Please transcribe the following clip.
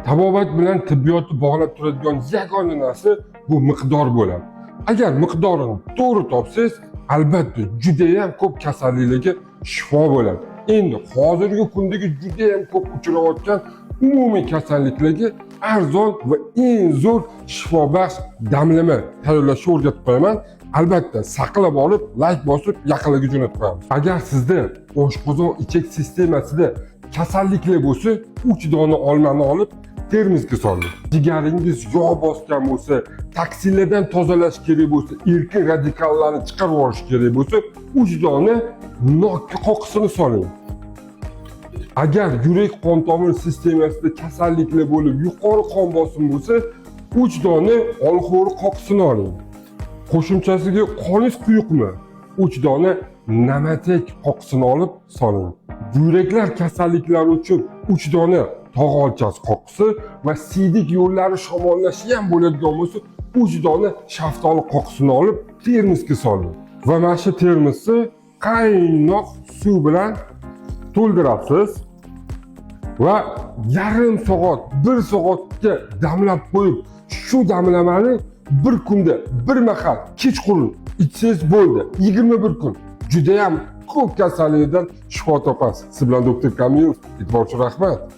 Tabobat bilan tibbiyotni bog'lab turadigan yagona narsa bu miqdor bo'ladi. Agar miqdorini to'g'ri topsangiz, albatta judayam ko'p kasalliklarga shifo bo'ladi. Endi hozirgi kundagi judayam ko'p uchrayotgan umumiy kasalliklarga arzon va eng zo'r shifobaxsh damlama tayyorlashni o'rgatib qo'yaman. Albatta saqlab olib, layk bosib, yaqinlarga jo'natib qo'yamiz. Agar sizda oshqozon ichak sistemasida kasalliklar bo'lsa, 3 dona olmani olib termosga soling. Jigaringiz yog' bosgan bo'lsa, toksinlardan tozalash kerak bo'lsa, erkin radikallarni chiqarib yuborish kerak bo'lsa, 3 dona nokka qoqisini soling. Agar yurak qon tomir sistemasida kasalliklar bo'lib, yuqori qon bosim bo'lsa, 3 dona olxo'ri qoqisini oling. Qo'shimchasiga qoningiz quyuqmi? 3 dona namatak qoqisini olib soling. Buyraklar kasalliklari uchun 3 dona tog' olchasi qoqisi va siydik yo'llari shamollashi ham bo'ladigan bo'lsa, 3 dona shaftoli qoqisini olib termosga soling. Va mana shu termosni qaynoq suv bilan to'ldirasiz va yarim soat, bir soatga damlab qo'yib, shu damlamani bir kunda bir mahal kechqurun ichsangiz bo'ldi. 21 kun judayam ko'p kasalliklardan shifo topasiz. Siz bilan doktor Kamilov. E'tibor uchun rahmat.